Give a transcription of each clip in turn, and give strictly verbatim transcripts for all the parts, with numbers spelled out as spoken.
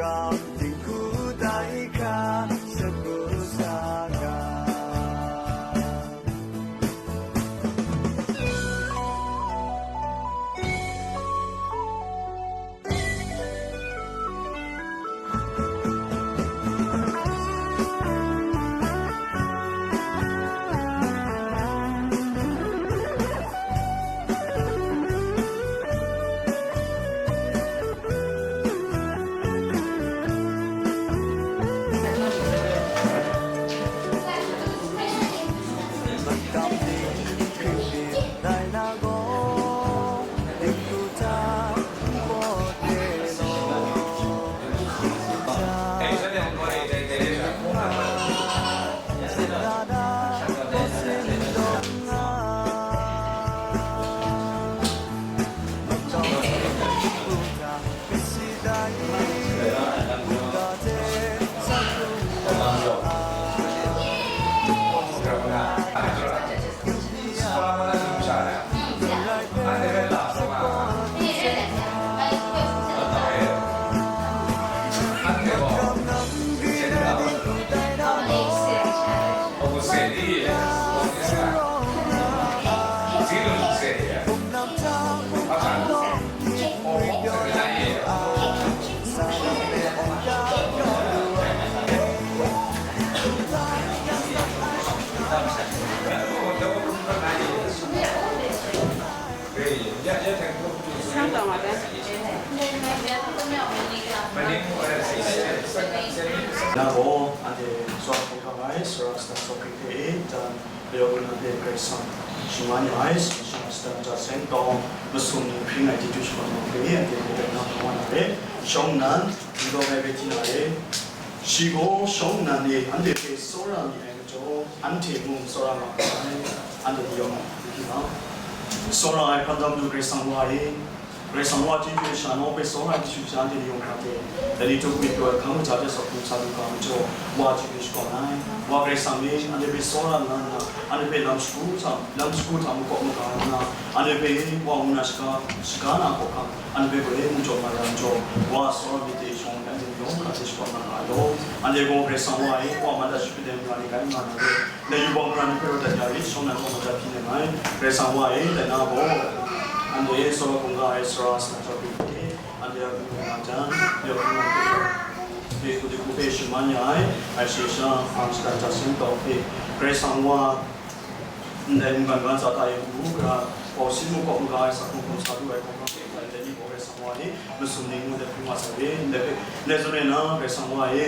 Kam dinghku tai hkra, shat pru sa nga. Na gaw, anhte tsawra hkungga ai, sara kasa tsawhkring hte e, jan, Mayawng hkun na hpe Karai Kasang shaman ya ai, shaman shada ntsa seng tawng, masum ning hpring ai chyeju shakawn lam hpe, anhte hpe rai na hkawm wa na re. Shawng nnan, n dawng ai rai di na re. Shi gaw shawng nnan e anhte hpe tsawra mi ai majaw, anhte mung tsawra nga ai, anhte ni yawng nga ai, tsawra ai hpan da Madu Karai Kasang Wa e, Karai Kasang Wa chyeju sha nawng hpe tsawra ai kashu sha anhte ni yawng hkra hte, dai ni htuk myit pyaw ai hkang kaja hte sawp hkrum sa lu ga majaw, Wa chyeju shakawn ai. Wa Karai Kasang e, anhte hpe tsawra nga nna, anhte hpe lam shagu hta, lam shagu hta makawp maga nna, anhte hpe Wa ngu na shaga, shaga na hkawhkam, anhte hpe gaw e mu jaw ma ya majaw, Wa tsawra myit dai shawng, anhte ni yawng hkra hte shakawn nga nga ai law. Anhte gaw Karai Kasang Wa e, Wa man da shapyit ai mara ni rai nga na re. Dai yubak mara ni hpe rawt dat ya rit, shawng nnan gaw maja hpyi nem ai. Karai Kasang Wa e, dai na gaw, anhte tsawra hkungga ai sara shada ntsa hpring hte, anhte a hpung hkungga jan, ya hpung hkungga hpe, hpe hku hte hku hpe shaman ya ai, ai shayi sha, ang shada ntsa seng tawng hpe, Karai Kasang Wa, ndai mungkan ga ntsa hta e kabu gara, hpawsin makawp maga ai, sa hkrung hkrung sa lu ai hkawhkam hte, ndai ni gaw Karai Kasang Wa e, masum ning ngu let hpring wa sai re, ndai hpe, ndai zawn e na, Karai Kasang Wa e,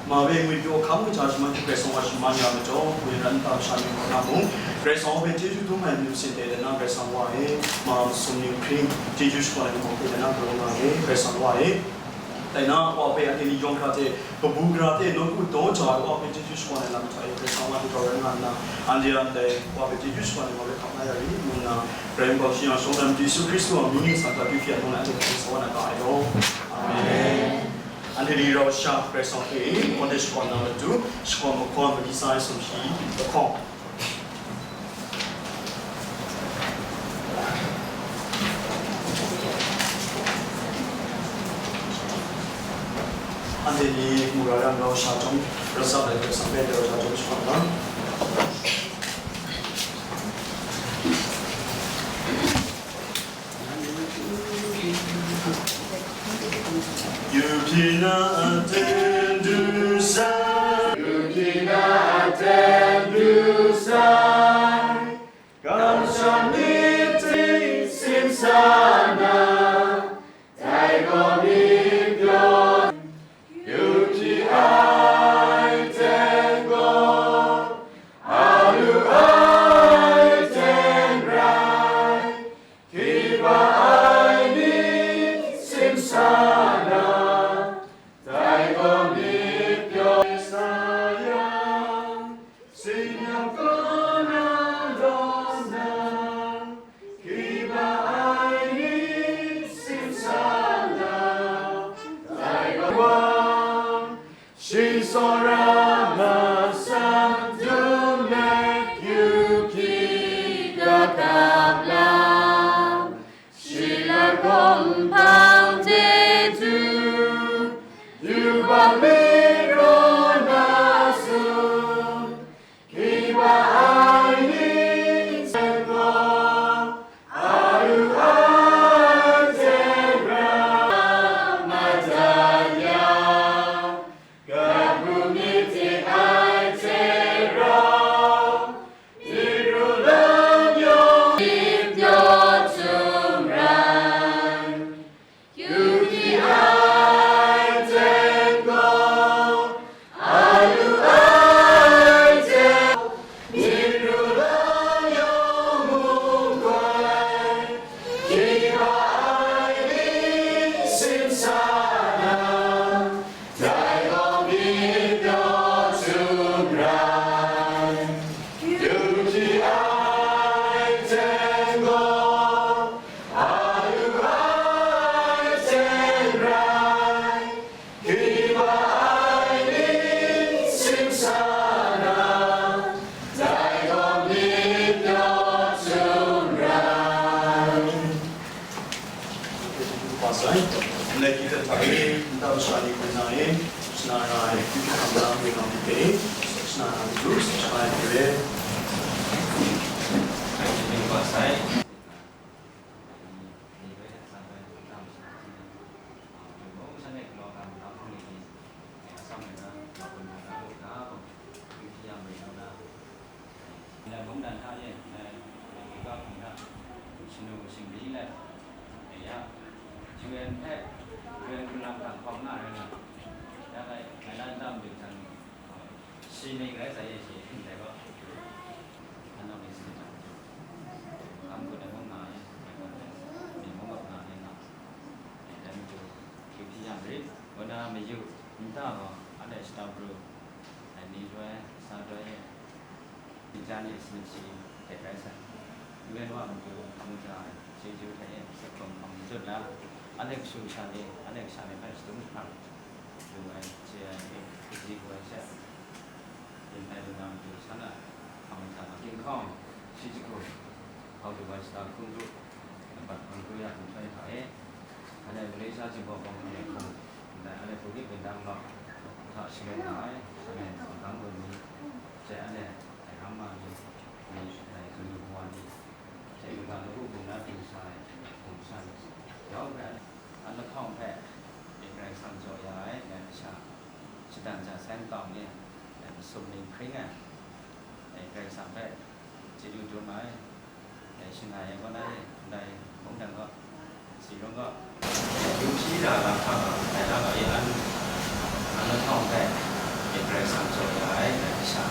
ma hpe ngwipyaw hkam kaja shaman hte Karai Kasang Wa shaman ya majaw, hku rai nna nta masha ni kaw na mung, Karai Kasang Wa hpe chyeju dum ai myit masin dai na Karai Kasang Wa e, ma masum ning hpring chyeju shakawn ai lam hpe dai na galaw nga ai, Karai Kasang Wa e, dai na Wa hpe anhte ni yawng hkra hte, kabu gara hte nawku daw ja ai Wa hpe chyeju shakawn ai lam hta e, Karai Kasang Wa hte grau rai nga nna, anhte a ndai Wa hpe chyeju shakawn ai Wa hpe hkap la ya rit, ngu nna, Karai Kasang shi a shawng nnan Yesu Hkristu a mying ning san hta hpyi hpyi a ngu nna, anhte Karai Kasang Wa na ga ai law. Amen. Anhte ni rau sha Karai Kasang hpe, hkawn de shakawn na matu, shakawn mahkawn mali sa ai sumshi lahkawng. Anhte ni mura yang rau sha chyawm, rau sha ai Karai Kasang hpe rau sha chyawm shakawn na. Yubhina aten du sai, Yubhina aten du sai, kamsham myit ting simsa na, dai gaw myit pyaw, yu hpyi ai ten gaw, a lu ai ten rai, hkriba ai myit simsa na, dai gaw myit pyaw sa yang, Tsingyang kaw na lawm na, hkriba ai myit simsa na, dai gaw wa, shi tsawra masam dum let yu hpyi ga gap lam, shi lat hkawng hpang de du, Yubak mik rawt na sung, kiba ai ning seng gaw, alu ai hte rau madat ya, kabu myit ting ai hte rau, myit ru lam yawng myit pyaw htum rai. Yu di ai teng gaw, alu ai teng, myit ru lam yawng mung grai, kiba ai ning simsa na, dai gaw myit pyaw htum rai. Yu di ai teng gaw, alu ai teng rai, kiba ai ning simsa na, dai gaw myit pyaw htum rai. Wa sai, nlai hkrit hta e, nta masha ni hkrit na e, shana ra ai, hkrit hkam na, hkrit na hkrit e, shana ra ai, shana ra ai, hkrit e. Wa sai. Ngai mungdan hta e, ngai, ngai ga hpung hta, shanu shingri let, ngai ya, U N hpe, U N hpang hta hkawm na rai nga, ya ngai, ngai na nta madu hta ni, shi ning rai sa ye shi, ndai gaw, anau ni si hta, kam hkut ai mung nga ye, ngai gaw, ni mung gaw nga ye nga, ngai dai matu, hkyu hpyi yang rit, kaw na mayu, nta gaw, anhte shata pru, ai ni loi, sa loi e, Jan e sanit shi hte rai sai. U N wa matu mu ja ai chyeju hte e, sat hkawm hpang majut la, anhte kashu kasha ni, anhte kasha ni hpe shadum hkrang lu ai, chye ai ni, kaji kaw ai she, yin ai lu na matu san a, hpang maja na, ginhkawng shi jahku, hkau du ai shata hkun du, nambat hpang du ya nhtoi hta e, anhte Malaysia Jinghpaw Bawng hte hkum, ndai anhte Bukit Bintang gaw hta shaloi nga ai, shangai hkang gun ni, she anhte Dai ram ma ni, ni, dai kanu kawa ni, hte mungga lagu bungla du sa ai, hkum sha ni, yawng hpe, an lahkawng hpe, myit Karai Kasang jaw ya ai, dai masha, shatan ja sai nkau ni, dai masum ni hpring ai, dai Karai Kasang hpe, chyeju dum ai, dai shangai ai kaw na e, ndai mungdan gaw, Si rawng gaw, yu hpyi ra lam hta gaw, dai lam gaw e an, an lahkawng hpe, myit Karai Kasang jaw ya ai, dai masha,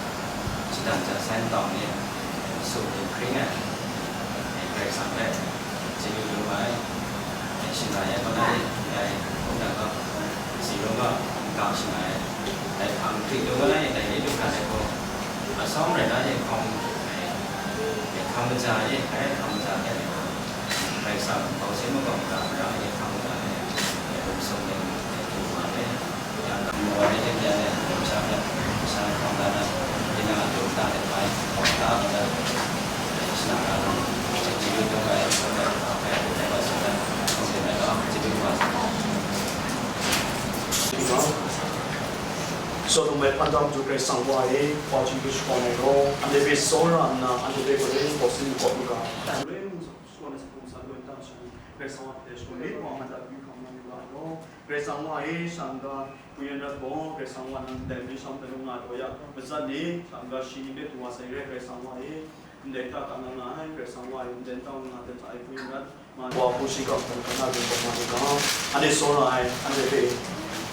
shatan ja sai nkau ni, su ni hpring ai, myit Karai Kasang hpe, chyeju dum ai, myit shangai ai kaw na e, dai mungdan gaw, si rawng gaw, nkau shangai ai, dai hpang hkrit lu kaw na e, dai ni lu hkrat ai hku, asawng rai na e hkawng, dai, dai hkang kaja e, dai hkang kaja hpe, Karai Kasang, bawng sin makawp ga, mara e hkang ga e, e, lung sung e, e, du wa e, yang ga mawa e, e, ya e, lung sha e, sha hkawng ga na, e, na, lung ta e, bai, hkawng ga, ga, e, shana ga, e, ji lu dum ga e, dum ga e, hkawng ga e, e, wa sa ga, hkawng sin e, ga, ji lu wa sa ga. Sodom mai hpan dang du Karai Kasang wa e, wa ji lu shakawn ai gaw, anhte hpe tsawra nna, anhte hpe galoi bawng sin makawp lu ga, galoi mung sa, shakawn ai sa hkum sa, loi nta sha ni, Karai Kasang wa hpe shakawn e, wa ngan da kyu hkam na yu ga ai gaw, Karai Kasang wa e, shang ga, hku yen rat gaw, Karai Kasang wa nang ndai mali shang hpe lung nga taw ya, matsat ni, shang ga shi ni hpe du wa sai re, Karai Kasang wa e, ndai ta ta nga nga ai, Karai Kasang wa e, ndai ta nga nga ai hta e hku yen rat, ma, wa hku shi ga hkun hkra na rin gaw nga ai ga, anhte tsawra ai, anhte hpe,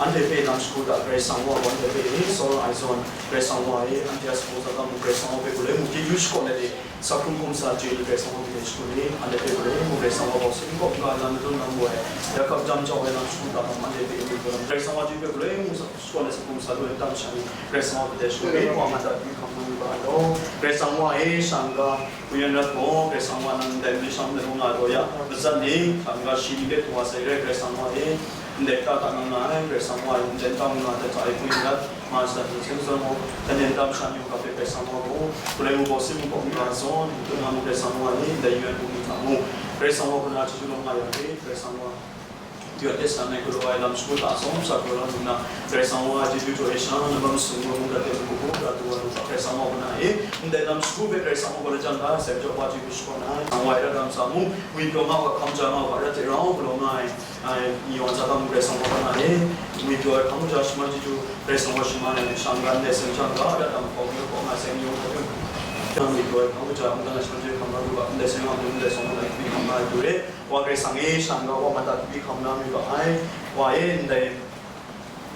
anhte hpe lam shagu da, Karai Kasang wa gaw anhte hpe e tsawra ai zawn, Karai Kasang wa e, anhte a sabaw sa ga mung, Karai Kasang wa hpe galoi mung chyeju shakawn ai de, Sa hkrung hkum sa chye ni Karai Kasang wa myit dai shagu ni, anhte hpe galoi mung Karai Kasang wa bawng sin makawp ga lam madun lam wa ai, ya hkap jam jau ai lam shagu ga lam anhte hpe myit gaw lam, Karai Kasang wa chyeju hpe galoi mung sa, shakawn ai sa hkum sa lu ai nta masha ni, Karai Kasang wa myit dai shagu ni, wa ngan da kyu hkam na yu ga ai gaw, Karai Kasang wa e, shang ga, hku yen rat gaw, Karai Kasang wa nang ndai mali shang hpe lung nga taw ya, matsat ni, shang ga shi ni hpe du wa sai re, Karai Kasang wa e, ndai ta ta nga nga ai, Karai Kasang wa e, ndai ta nga nga ai hta e hku yen rat, Ma shada hte hte zawn gaw, hkanen tam sha ni u ga hpe Karai Kasang wa gaw, galoi mung bawng sin makawp ga zawn, n-gun na mung Karai Kasang wa e, ndai U N bungli hta mung, Karai Kasang wa hku na chyeju lawm nga yang e, Karai Kasang wa. Yu a test na nai galaw ai lam shagu hta atsawm sha galaw la lu nna, Karai Kasang wa chyeju jaw e sha, nambat masum ngu mungdan hte mung hku hku da du wa lu ga, Karai Kasang wa kaw na e, ndai lam shagu hpe Karai Kasang wa kaw lajang ga, sai majaw wa chyeju shakawn ai, Karai Kasang wa e ra dam sa mu, ngwi pyaw nga wa, hkam ja nga wa, arat hte rau galaw nga ai, ai, ni yawng a tsat hta mung Karai Kasang wa kaw na e, ngwi pyaw ai hkam ja shaman chyeju, Karai Kasang wa shaman ai, shang ga ndai seng shang ga, ra dam hkawng, yawng hkawng nga sai ni yawng hkawng, ngwi pyaw ai hkam ja, mungdan a shaman chyeju hkam ga du ga, ndai seng wa mung, ndai seng wa mung, ai, hkam nga ai du re. Wa Karai Kasang e, shang ga wa mata hkri hkam la mi ga ai, wa e, ndai,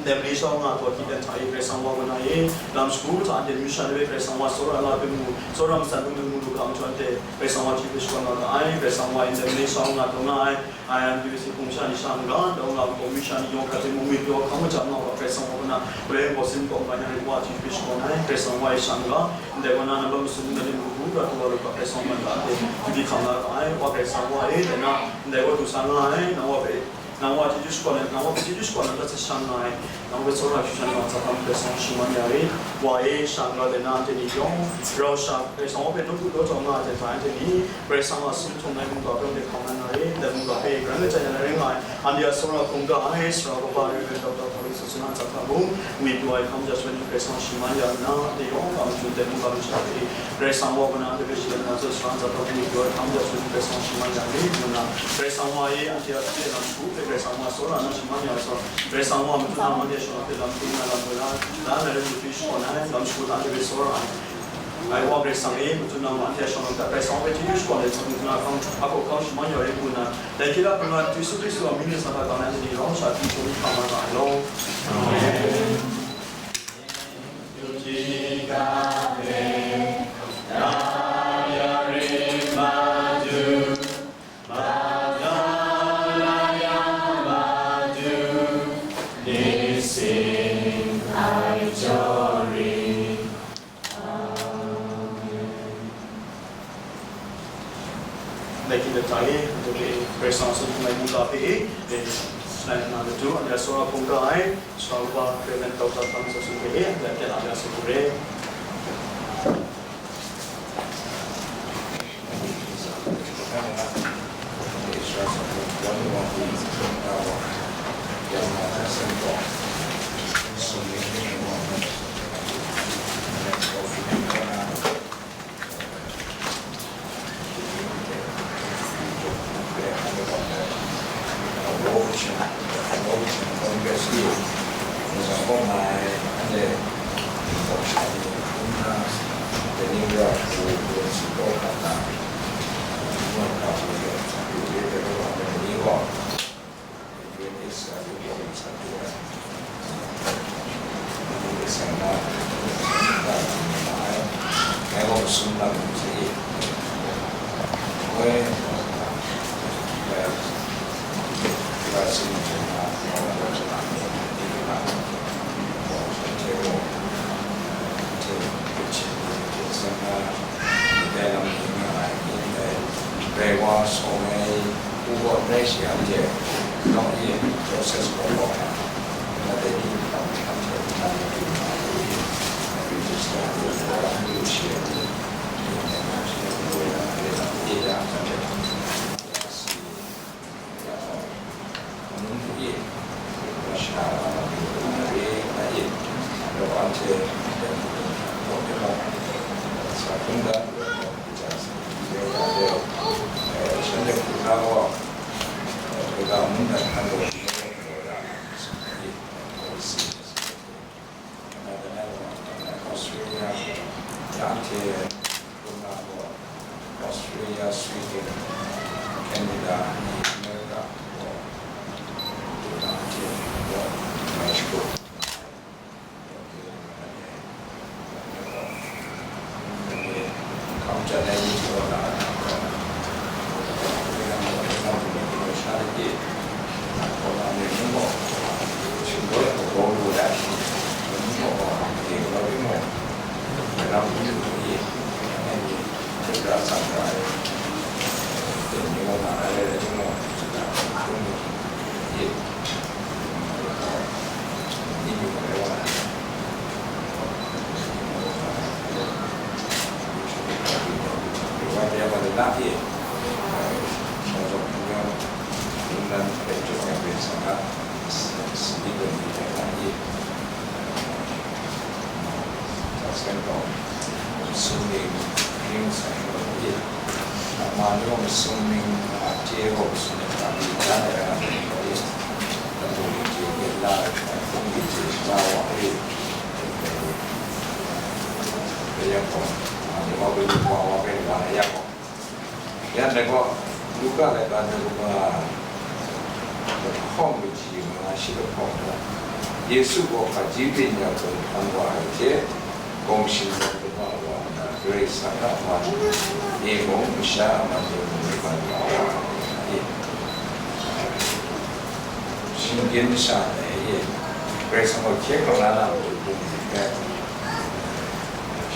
ndai Malaysia wa nga taw hkying hta e Karai Kasang wa kaw na e, lam shagu hta anhte myu sha na e Karai Kasang wa tsawra la hpe mu, tsawra matsan hpe mu lu ga, anhte Karai Kasang wa chyeju shakawn la ga ai, Karai Kasang wa e ndai Malaysia wa nga taw nga ai, ai, anhte hpe si hpung sha ni sha n-ga, taw nga gaw myu sha ni yawng hkra hte mu, ngwi pyaw hkam majang nga wa Karai Kasang wa kaw na, gulai gaw sin kawm bai na ni wa chyeju shakawn ai, Karai Kasang wa e shang ga, ndai kaw na nambat masum n-ga ni mung hku ra du wa lu ga, Karai Kasang wa mata anhte hkri hkam la ga ai, wa Karai Kasang wa e, dai na, ndai gaw du sa nga ai, nang wa hpe, nang wa chyeju shakawn ai, nang wa hpe chyeju shakawn ai, lat sa shang nga ai, nang wa hpe tsawra shayu sha na, wa tsap hkam Karai Kasang shaman ya e, wa e, shang ga de na, anhte ni yawng, rau sha, Karai Kasang wa hpe nawku daw jau nga ai hte hta, anhte ni, Karai Kasang a sum htung ai mungga hpe hkam na nga e, ndai mungga hpe, karan kachya na rai nga ai, anhte a tsawra hkungga ai, Sara Kaba, Reverend Doctor Paulus Sasana, tsap hkam mung, ngwi pyaw ai hkam ja shaman ni Karai Kasang shaman ya nna, anhte yawng a matu ndai mungga lusha hpe, Karai Kasang wa kaw na anhte hpe shalan na zawn, sara ntsa hkawm ni pyaw ai hkam ja hpung Karai Kasang shaman ya mi, ngu nna, Karai Kasang wa e anhte a hpyi lam hku hpe Karai Kasang wa tsawra nna shaman ya ai zawn, Karai Kasang wa matu na anhte a shawng hpe lam hpyi nna lam woi la, la na rai matu shakawn ai, lam shagu hta anhte hpe tsawra ai. Ngai wa Karai Kasang e, matu na anhte a shawng hta Karai Kasang wa hpe chyeju shakawn ai zawn, matu na hkam, a hkawhkam shaman ya rai ngu nna, dai hkye la hkungga Yesu Hkristu a mying ntsa hta ka na ni rau sha hpyi shawng hkam na ra ai law. Amen. Ngai hkying hta e, anhte hpe Karai Kasang a sum hkungga ai mungga hpe e, e, shangai nna matu, anhte a tsawra hkungga ai, Sara Kaba Reverend Doctor Thomas Asun hpe e, anhte a pyalang ya sa lu re. Rai wa sawng ai, u gaw rai shi anhte, nawng e, process gaw gaw na, na dai ni, anhte, anhte, anhte, register, register, Australia, Australia, Sweden, Canada, America, Mexico. Yawng sung ning, a, chye gaw sung ning, a, myit dan ai, a, myit gaw, e, na mung ni chye myit la ai, a, hpung ni chye shara wa ai, e, e, yang gaw, a, ni wa bai ni wa wa bai ni wa na yang gaw. Yan dai gaw, Luka laika daw kaba, hkawng kaji manga shi lahkawng gaw, Yesu gaw hpaji byin ya hkum hkan wa ai hte, gawng shing yan kaba wa nna, Karai Kasang a man e mung, masha a man e mung, ban wa wa ai, shinggyim masha dai e, Karai Kasang gaw hkye hkrang la na matu bungli hpe,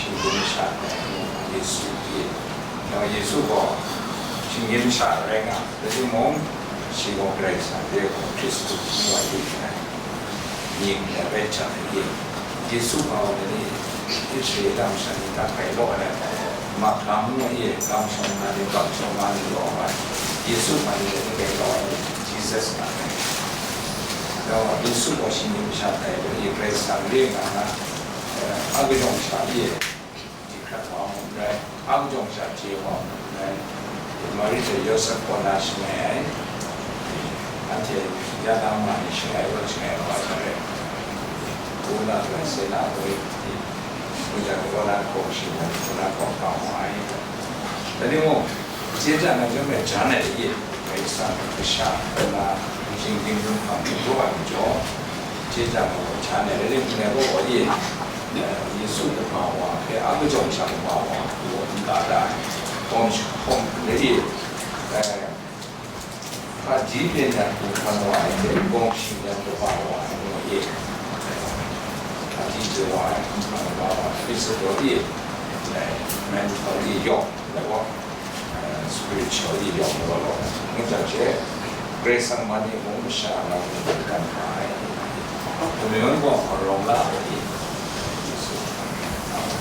shinggyim masha dai, Yesu e, Yesu gaw shinggyim masha rai nga, rai timung, shi gaw Karai Kasang de gaw Hkristu hpyi wa lu ai. Mying dai bai hta e, Yesu hpa wa ni, Israela masha ni hta hkai law ai, makam ngu e, kamsham na ni, kamsham na ni law ai, Yesu hpa ni dai ni hkai law ai, Jesus nga ai. Gaw Yesu gaw shinggyim masha dai bai e, Karai Kasang re nga na, eh, a kajawng sha e, Di hkrat wa mu n rai, ang jawng sha chye wa mu n rai. Mari hte Yawsep kaw na shangai ai, anhte ya na ma ni shangai wa, shangai wa sha rai. Ngu na rai, se na rai, ngu jang, kaw na hkawng shing ai, kaw na hkawng hkang wa ai. Dai ni mung, Chyeja na chyawm e jan ai e, Karai Kasang kasha nna shinggyim hkam hkam jaw ai majaw, chyeja na gaw jan ai, rai timung, dai gaw e, Yesu kaba wa hpe a kajawng sha kaba wa gaw n ta da ai, hkawm hkawm re e, hpaji byin ya hkum hkan wa ai hte, gawng shing yan kaba wa ai ngu e, hpaji chye wa ai hkum hkan kaba wa ai, physical e, mental e yawng, dai gaw, spiritual e yawng law law, ngu jang she, Karai Kasang man e mung masha a lam mung hkan hkra ai, Simeon gaw hpa rawng la ai,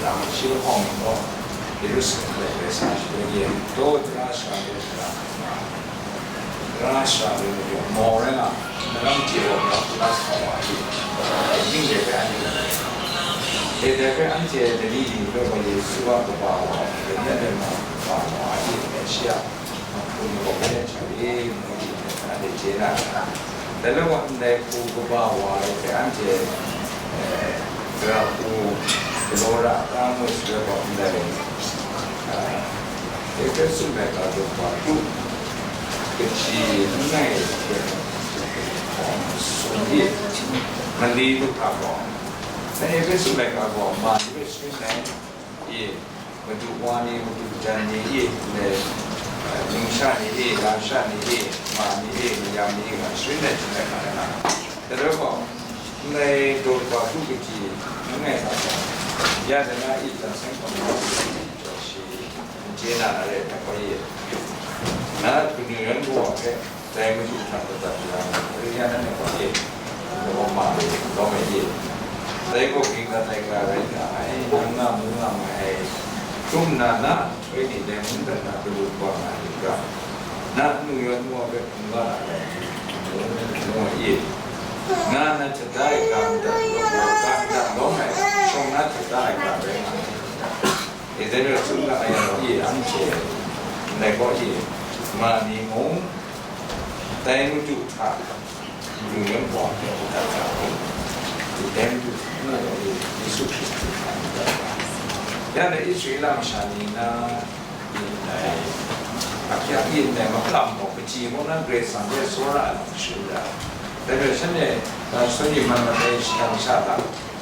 lam shi lahkawng gaw, Yerusalem hpe Karai Kasang shi e, taw tara shara de tara, tara shara de majaw mau rai nga, maram chye wa, la sa wa ai, ning de hpe anhte, de dai hpe anhte dai ni ni hpe gaw Yesu a kaba wa, dai ni a dai ma kaba wa ai, shi a, hpung gaw hpe sha e, ngu di, anhte chye na, dai gaw ndai hku kaba wa ai hpe anhte, eh, gara hku galaw ra, ta ngu shaloi gaw ndai, eh, Ehpesu laika daw kaba kru kaji langai hte sung e, mali lu hkra gaw, Ehpesu laika gaw ma ni hpe sharin ai, e, Madu wa ni, madu jan ni e, ndai, eh, numsha ni e, lamsha ni e, ma ni e, mayam ni e, nga sharin ai hte nga ai na. Dai gaw, ndai daw kaba kru kaji langai hta gaw, ya dai na e, jan seng hkawm na jaw shi n chye na, na rai ai hpe gaw e, na kanu yan kawa hpe, dai Madu hta madat ya ai, Karai Kasang nanhte gaw e, lawm ma ai, lawm ai e. Dai gaw ging dat ai ga rai nga ai, nang nga mu nga ma ai, hkrum nna na nhtoi ni dai mung dat na galu wa nga ai ga, na anu yawn wa hpe hkungga na ai, ngu ai e. Nga na hta da ai ga madat, ga madat lawm ai, shawng na hta da ai ga rai nga ai. E dai rai tsun ga ai, e anhte ndai gaw e, ma ni mung, dai Madu hta, Madu yan wa hpe madat ga ai, dai Madu hta, Yesu Hkristu hta madat ga ai. Ya dai Israela masha ni na, ndai, ahkyak e ndai makam gaw, kaji gaw na Karai Kasang hpe tsawra ai lam sharin da. Dai rai shanhte, na shanhte man mat ai shadang sha hta,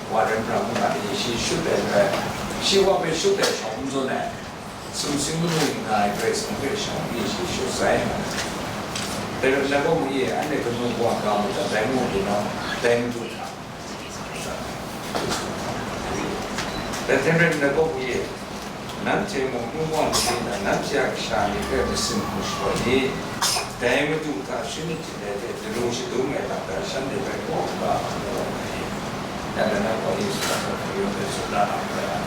wa rai hpra mu na ni, shi shut ai hpe, shi wa hpe shut ai shawng n zawn ai, sumsing manu nga ai Karai Kasang hpe shawng e shi shut sai ai. Dai rai nna gaw mu e, anhte kanu wa ga mu dat, dai mu tinau, dai Madu hta. Dai hte rai nna gaw mu e, nanhte mung ningwang ni na, nanhte a kasha ni hpe masin hkum shapraw ni, dai Madu hta sharin ai hte daru shadum ai lam hta shanhte hpe kaw kaba hkam na rawng ai. Ya dai na gaw Yesu a hkawhkam yawng hpe tsun na lam hpe a,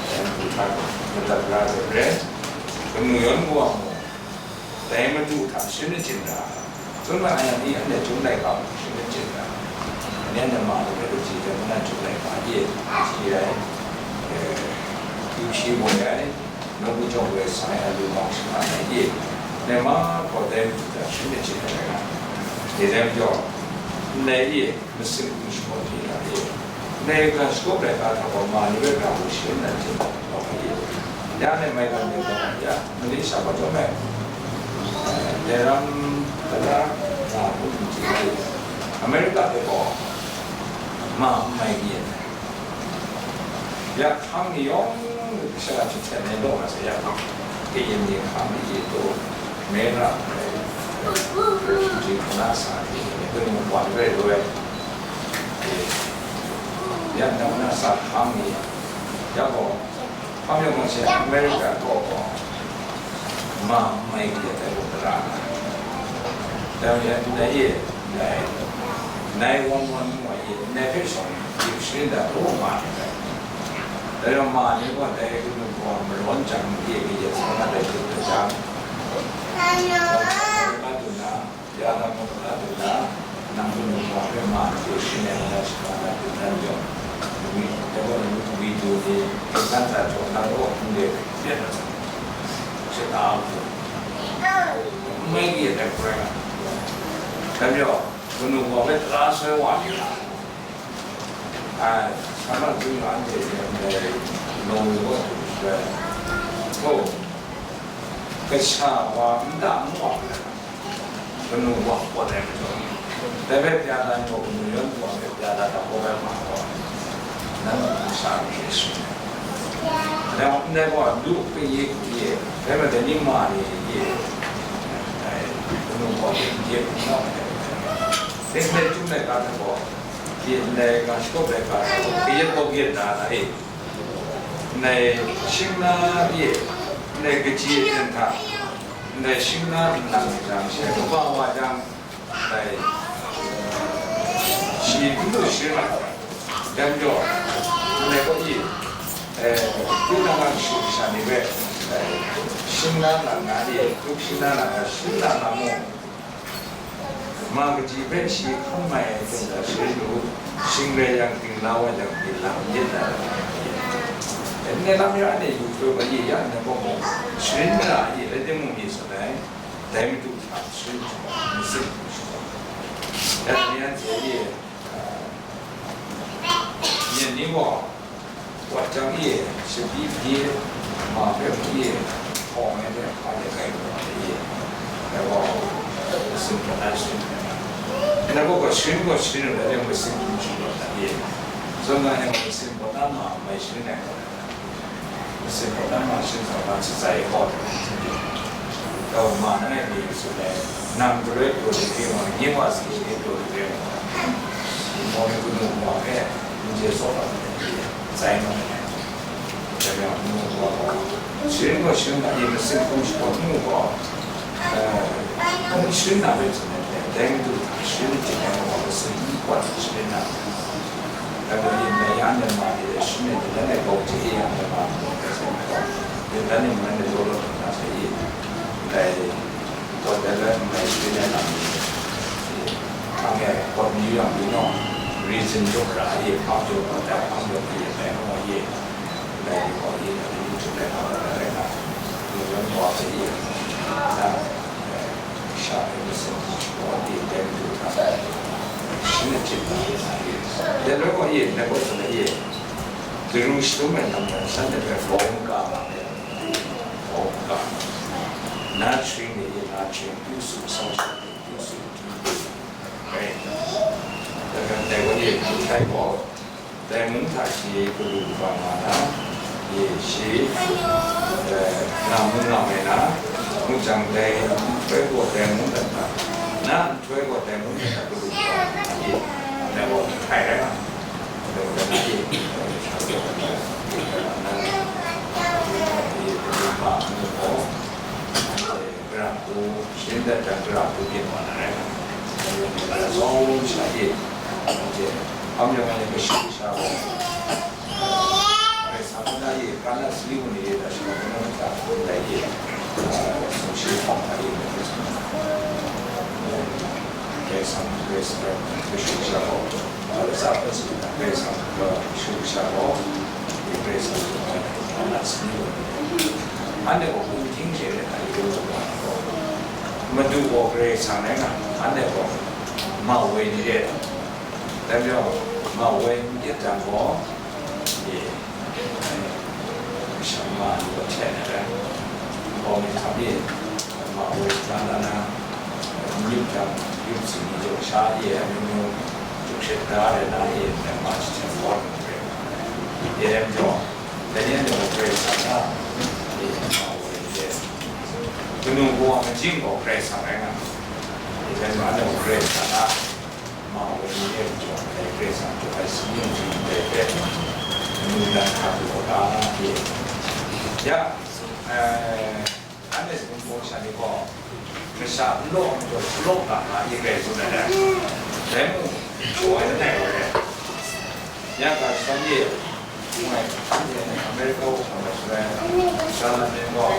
dai Madu hta madat la ai hte, kanu yawn wa mung, dai Madu hta sharin ai hte mara, tsun ma ai ni, anhte Chyum laika mung sharin ai hte mara, anhte ma ai hpe kaji hte mung na Chyum laika e, si ai, eh, yu shi moi ai, Nawku jawng we sai a lu mang shana ai e, nai ma gaw dai matu hta shanhte chye ai rai nga, dai majaw, ndai e, masin hkum shabawn hte hta e, ndai gan shakawp laika hta gaw ma ni rai ga hku sharin dan hte gaw ai e, ya nai maigan ni gaw ya, Malaysia gaw chyawm ai, Dairam tara nga hku n chye ai, America hte gaw ma n mai ni ai. Ya hkang ni yawng kasha hte hten ai law nga sai ya, kayin ni hkang ni e taw, mera ai, refugee hkana sa ni, kanu wa ni rai lu ai, ya nang na sa hkang ni, ya gaw, hpa myawng gaw she America gaw gaw, ma mai di ai gaw tara nga. Dai wa, ndai e, ndai, nine one one ngu ai e, ndai hpe shawng, yu sharin da, daw ma ai. Dai yawng ma ni gaw, dai kanu gaw marawn jang, ye, ye, sa na dai hte dai jang, ya na mung la du na, nang kanu gaw hpe ma hte sharin ai na, sharin ai na du na yawng, wi, dai gaw, wi du ni, kan sa jaw na, daw hpung de, byan na sa, shata a hku, n mai di ai hkrai nga. Dai majaw, kanu gaw hpe tara soi wa ni na, ai, sa na du na, anhte e, ndai, nawng ni gaw du shaloi, oh, kasha wa nta n wa ai, kanu wa pawt ai majaw, dai hpe pya da ni gaw, kanu yawn wa hpe pya da, da gaw bai ma gaw, nan masha hpe shin ai. Dai wa, ndai gaw, lu hpe ye hku ye, dai hpe dai ni ma ni ye, dai, kanu wa hpe ye hku nau ai, dai hpe, dai hpe chyum ai ga hta gaw, ye ndai ga shakawp ai ga hta gaw, kayat gaw kayat da na e. Ndai shing na e, ndai kaji aten hta, ndai shing na nlang jang she kaba wa jang, ndai shi n lu shi ra, dai majaw, ndai kaw i, eh, tinang a kashu kasha ni hpe, eh, shing na nlang na e, duk shing na nlang na, shing na nlang mung, ma kaji hpe shi hkam mai ai hte maren sharin lu, shing rai yang, ting la wa yang, ting la myit na, ndai lam ya anhte yu hkoi wa ye ya, ndai gaw mung, sharin mara a ye rai timung, myit tsun ai, dai Madu hta sharin hte maren masin hkum shabawn, dai ni anhte e, Myen ni gaw, wat jang e, shapyi byi, ma hpe mu e, hkawng ai hte hpa de kai lu ai e, dai gaw, masin pawt na sharin ai. Dai gaw, gaw sharin gaw sharin ai, dai masin hkum shabawn ai e. Zawn na yang masin pawt na ma mai sharin ai gaw, masin pawt na ma sharin sa ma, shatsai gaw, gaw ma na ai ni tsun ai, nang galoi pyaw de hpe gaw, nye wa si she pyaw de hpe gaw, ngai kanu wa hpe, n je tsawp ai, tsai nga ai. Dai yang, nu wa gaw, sharin gaw sharin ai, masin hkum shabawn nu gaw, eh, hkum sharin na hpe tsun ai, dai Madu hta sharin hte dai gaw, masin n pawt sharin na, dai gaw, yin dai ya, anhte ma de, sharin ai, dai gaw, hte e ya, anhte ma de, dai gaw, yin dai ni, anhte law law na hte e, dai, Gaw dai rai nme sharin ai lam ni, hpang e gaw mayu yang byin naw, reason jaw ra ye, hpang jaw gaw dai hpang jaw hte ye dai gaw ye, dai ni gaw ye, dai ni mung htum ai hpang gaw dai rai nga, ni rai gaw hte ye, na, eh, sha e masin gaw ye, dai matu hta, sharin ai hte na ye, dai rai gaw ye, dai gaw hte na ye, daru shatum ai lam rai, shanhte hpe bawng ka nga ai, bawng ka nga, na sharin ni ye, na sharin, ပြုစုစောင့်ရှောက် ပြုစုတည် Right. ဒါက dai wa ye, dai gaw, dai mung hta shi galu kaba nga na, ye shi, eh, nga mu nga mai na, muk jang dai, dai gaw dai mung hta, na nhtoi gaw dai mung hta galu kaba nga ye, dai gaw htai rai nga, dai gaw dai ye, dai gaw dai ye, dai gaw dai ye, dai gaw dai ye, Karan hku, sharin dat jang, karan hku byin wa na rai nga, arawng sha e, anhte hpam yawng ai ni kashu kasha gaw, Karai Kasang hpe na e, ka na sali gun e, da shi gaw, kanu hta ndai e, sumshi hpawng hta e, Karai Kasang, Karai Kasang, kashu kasha gaw, latsa hpe sali na, Karai Kasang, kashu kasha gaw, Karai Kasang, ka na sali gun e, Anhte gaw kunhting hte rai ai, yu u ga, madu gaw Karai Kasang rai nga, anhte gaw ma woi ni re, dai majaw, ma woi n gyet jang gaw, e, masha ma ni gaw hten ai rai, nkau mi hkam e, ma woi shada na na, n yup jang, yup si ni jaw sha e, amyu myu, hkrit da ai na e, ma jahten gaw, e, dai majaw, Dai ni anhte gaw Karai Kasang na, e, ma woi ni e, kanu kawa majing gaw Karai Kasang rai nga, e, dai ni anhte gaw Karai Kasang na, ma woi ni e, majaw, dai Karai Kasang hpe ai singning hte ndai hpe, manu dan hkra du wa ga nga, e, ya, e, Anhte sumsing sha ni gaw, masha n law ai majaw, law ga nga, ye grai tsun ai dai. Dai mung, shaw ai langai wa re. Ya ga shadawn e, ngai, anhte America wa hkam ai shaloi, Shalom ni gaw,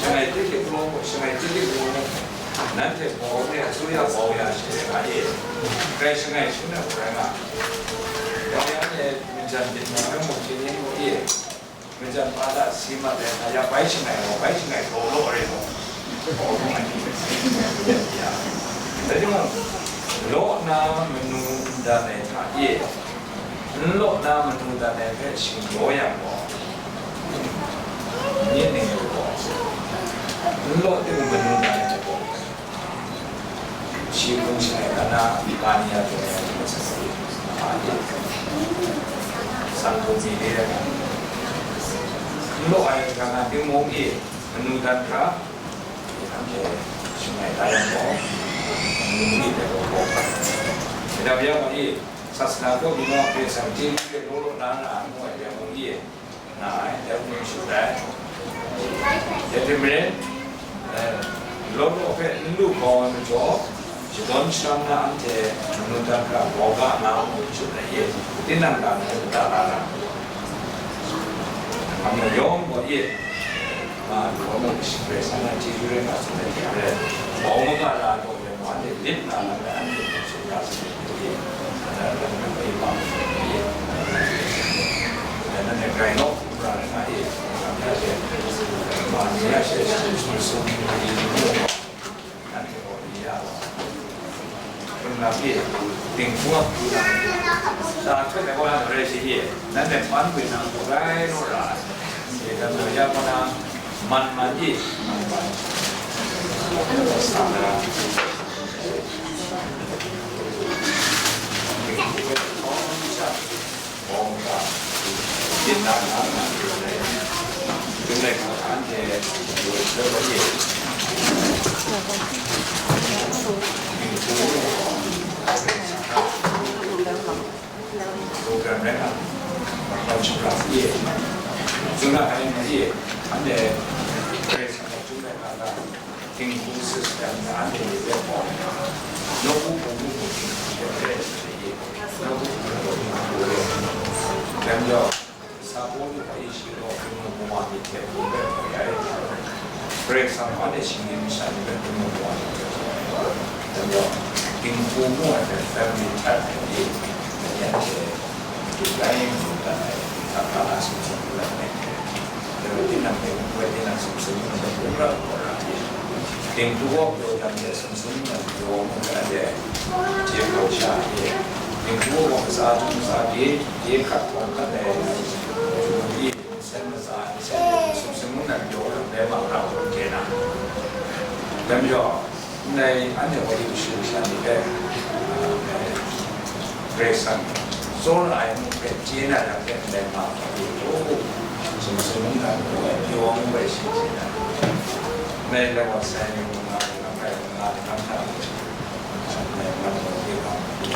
shangai tili galaw gaw, shangai tili galaw gaw, nanhte bau ni a, Suriya bau ya she ai nga ye. Grai shangai shangun ai gaw rai nga. Dai anhte majan myit mung ai mung, hkye ni mung ye. Majan pa hta si mat ai hta ya bai shangai gaw, bai shangai gaw law re gaw, gaw law ai ni hpe sai n ya. Dai timung, law na manu n dan ai hta e, n law na manu dan ai hpe shingdaw yang gaw, nye ning gaw, n law timung manu dan ai hpe gaw, Shi hpung shangai hkra na, Bani a hpung ya hpung sa sa, a, ya, san hpung mi de, n law ai hkra na, timung e, manu dan hkra, anhte shangai da yang gaw, manu ni de gaw gaw hkra. Dai hta yang gaw e, sasana kaw byin wa hpe, Sara chyeju de law law na, na, ngu ai yang gaw e, nga ai, dai hpung shut ai. Dai hte maren, eh, law law hpe n lu hkawng ai majaw, shadawn sharam na anhte manu dan hkra gaw ga na hpung shut ai e, tinang ga hpe mada la na, hkam na yawng gaw e, ma, gaw mung shingrai sa na chyeju rai nga tsun ai hte maren, bau maga la law, Anhte lit na lam rai, anhte hpe tsun ya sai, nanhte hpe ma, nanhte grai nawk hkrum ra ai nga e, ya she, ma ni ya she, sum sum ni ni ni, nanhte gaw ni ya, hkrum lam e, dinghpung a hkrum lam e, sa hkret ai wa na rai shi e, nanhte man gwi nang gaw rai naw ra ai, e, dan gaw ya gaw na, Man man i, man man. Sa na. Bawng ga. Byin na na na. Byin na na na. Program rai nga, makau shaprat ye, zuna ai nga ye, anhte Karai Kasang a Chyum ai ga ga, dinghku system na anhte ye de gaw, nawku hpung lu hku dinghku de re ai ye, nawku hpung lu hku dinghku re ai. Dai majaw, Sa Pawlu hpe shi gaw, Htingnu kawa ni hte hpung de hpung ya e, Karai Kasang a anhte shinggyim masha ni hpe Htingnu kawa ni hte hpung ya e. Dai majaw, dinghku ngu ai hpe family type hpe ni, anhte Dai mung dan ai, hta hkra na sumsum ngu ai hte, dai tinang hte ngu ai tinang sumsum ngu ai hte, hkra hkra ra ai. Dingtu gaw pyaw dan hte sumsum ngu ai pyaw ngu ai hte, chye hkam sha ai. Dingtu gaw matsa htung matsa pyi, pyi hkat hkawm hkat ai, ngu pyi, nsen matsa ai, nsen sumsum ngu ai pyaw ai hte, ma hkra hkawm hte na. Dai majaw, Ndai anhte wa yu shu sha ni hpe, eh, Karai Kasang tsawra ai mung hpe chye na lam hpe ndai ma hpa yu u, sumsum ngu na ngu ai, pyaw ngu ai shi chye na, ndai lawan sai ni mung nga, lam kai mung nga, lam hta mung, ndai man mung hpe hpa mung,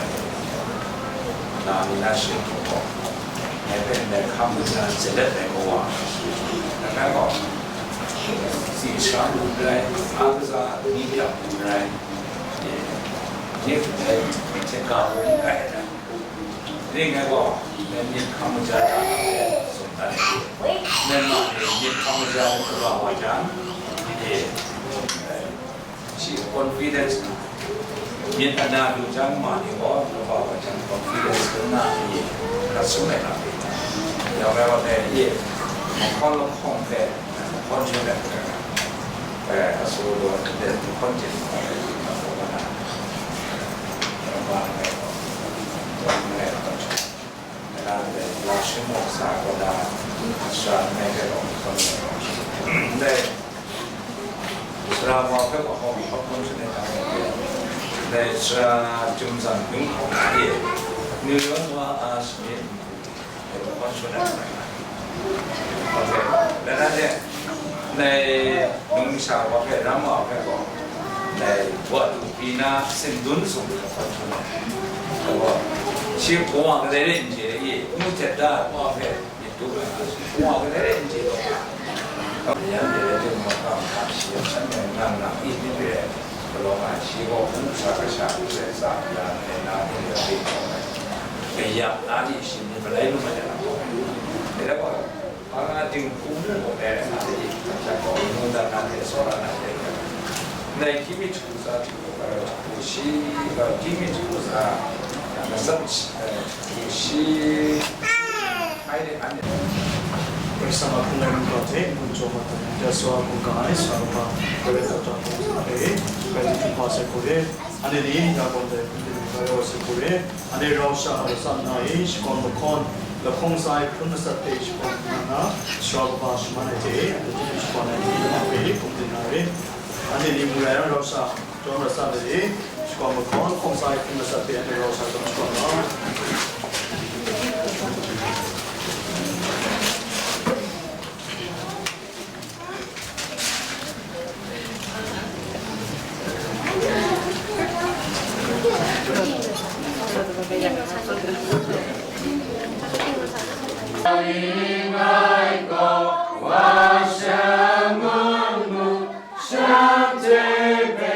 na ni na shing hku gaw, ndai hpe ndai hkam lu na, zalet ai kawa, na na gaw, Tsi sha lu n rai, a kaza ni pyak lu n rai, e, nye hpe hte ga hkrum n rai ai. Ning ai gaw, nang myit hkam maja da hte tsun dan ai. Nang ma e myit hkam maja hte kaba wa jang, e, shi confidence na, myit ana lu jang ma ni gaw, kaba wa jang confidence hkrum na, e, hkrat sum ai lam e. Ya bai wa dai, e, mahkawn lahkawng hpe, Hkawn shangun ai hpe, eh, asu law de hkawn jin ai hpe, na de la shim mawk sa ai kaw na, sara langai hpe gaw hkawn shangun ai. Ndai sara wa hpe gaw hkawn shangun ai hta e, ndai sara Chyum Zang Dun Hkawng na e, New York wa a shanit, Dai num sha wa hpe, ram wa hpe gaw, dai wa du pyi na, sin dun sung hpe hkawn shangun ai. Shi hpaw wa kadai re n chye, i, ngu htet da ai wa hpe myit dum ai, hpaw wa kadai re n chye law, yan de rai teng ma hkam hta shi a shan yang nang nang i myit re ai. Galaw nga ai, shi gaw hpung sha kasha hku sai tsa ya ai, na ni ni a ring taw ai, kaya na ni shi ni malai lu ma ai na gaw, dai gaw, hpa nga dinghku mu gaw dai rai nga ai, kasha gaw mungdan na hte tsawra na hte, ndai hkying mi hku tsa hte gaw, shi gaw hkying mi hku tsa, matsat, eh, shi, Karai Kasang a hpung ai mungga hte n-gun jaw mat ai, ya sara hpung ga ai, sara kaba, Karai Kasang a hpung hpe, Karai Kasang hpung hpa sai hku re, anhte ni ya gawn dai hpung hte mung ga ya wa sai hku re, anhte rau sha a latsa nna e, shakawn mahkawn, lahkawng tsa e hpun matsat hpe shakawn nna, sara kaba shaman ai hte, anhte hte shakawn ai ni hpe hkum byin na re, anhte ni mu rai yang rau sha, Chyawm rat sa myit i, shakawn mahkawn, hkawng sa ai hpung matsat hpe anhte rau sa chyawm shakawn nga. Shanhte hpe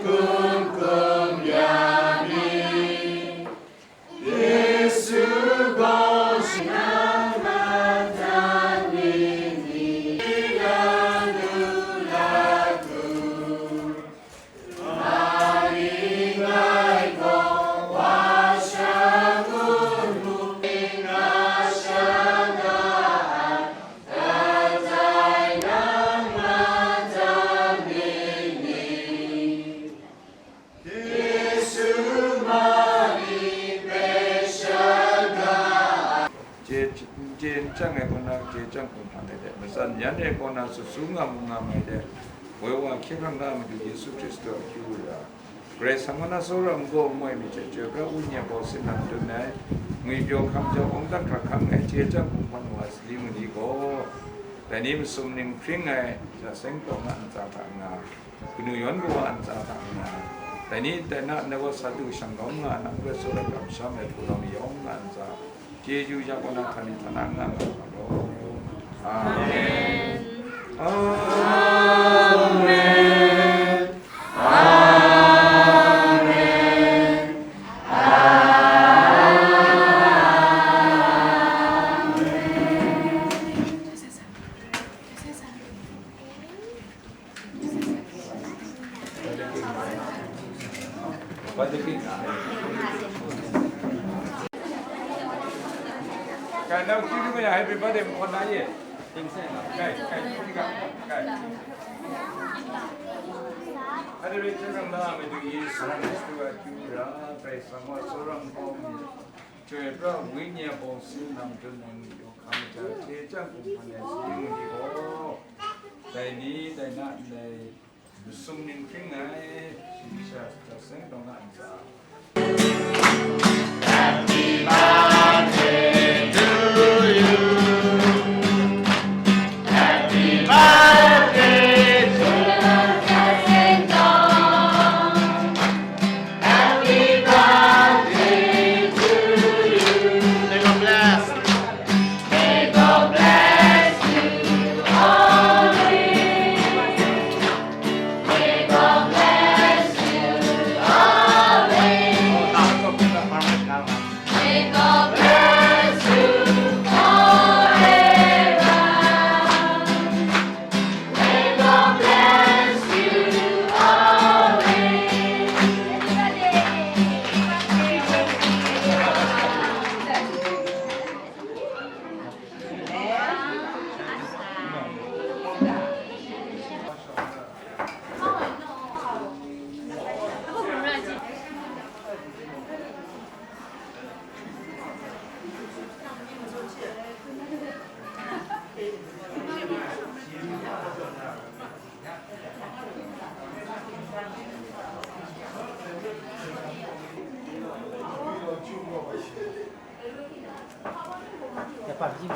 hkum hkum ya mi, Yesu gaw shi nang matan mi ni, la lu la lu. Chye, n chye n chyang ai kaw na, chye chyang hkum hpan ai hte, matsan yan re ai kaw na, sut su nga mu nga mai hte, woi wa hkye hkrang na a Madu Yesu Hkristu a akyu ra, Karai Kasang kaw na tsawra n-gaw n-goi myit hte, chyoi pra wenyi a baw sin na madun ai, ngwipyaw hkam jau awng dan hkra hkang ai, chye chyang hkum hpan wa ai sali mung ni gaw, dai ni masum ning hpring ai, ja seng taw nga ntsa hta nga, kanu yawn kawa ntsa hta nga, dai ni dai na ndai gaw sa du shang kau nga, nang hpe tsawra kamsham ai hku lam yawng nga ntsa, chyeju ya kaw na hkani htana nga nga ga law. Amen. Amen. Amen. Kai, nang chyu lu ya, happy birthday, mung kaw na ye. Kai, kai, kai, kai. Happy birthday, nang na, me du yi, sa, me du, a, chyu ra, kai, sa, ma, so, rang, kong. Chyoi pra wenyi a baw sin nang dun nang yu hkam ja hte chyang hkum hpan ai sali mung ni gaw, dai ni dai na ndai masum ning hpring ai, shayi sha ja seng taw nga ntsa. Happy birthday to you. Happy birthday to you. Happy birthday to you. May God bless. May God bless you always. May God bless you always. Happy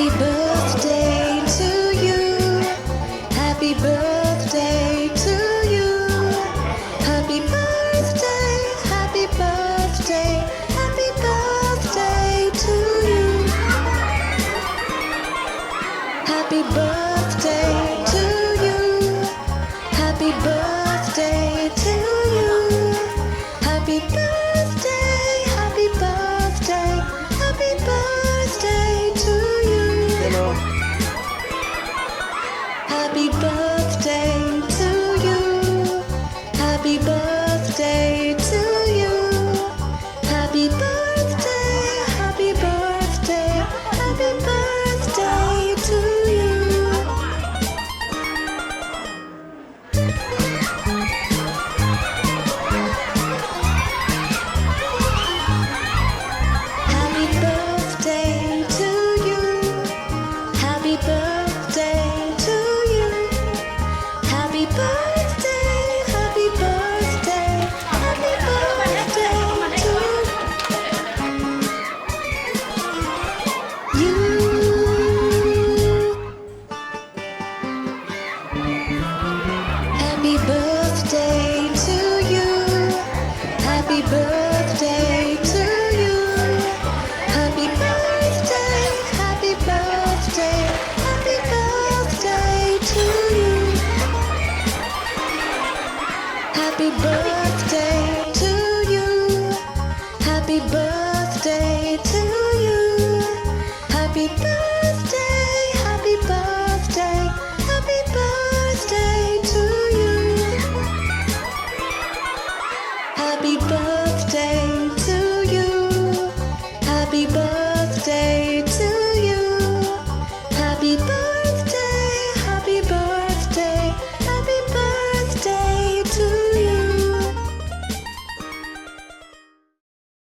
birthday to you. Happy birthday to you. Happy birthday, happy birthday, happy birthday to you. Happy birthday to you. Happy birthday to you. Happy birthday, happy birthday, happy birthday to you. Happy birthday to you. Happy birthday to you. Happy birthday, happy birthday, happy birthday to you. Happy birthday to you. Happy birthday to you. Happy birthday, happy birthday, happy birthday to you. Happy birthday to you. Happy birthday to you. Happy birthday, happy birthday, happy birthday to you. Happy birthday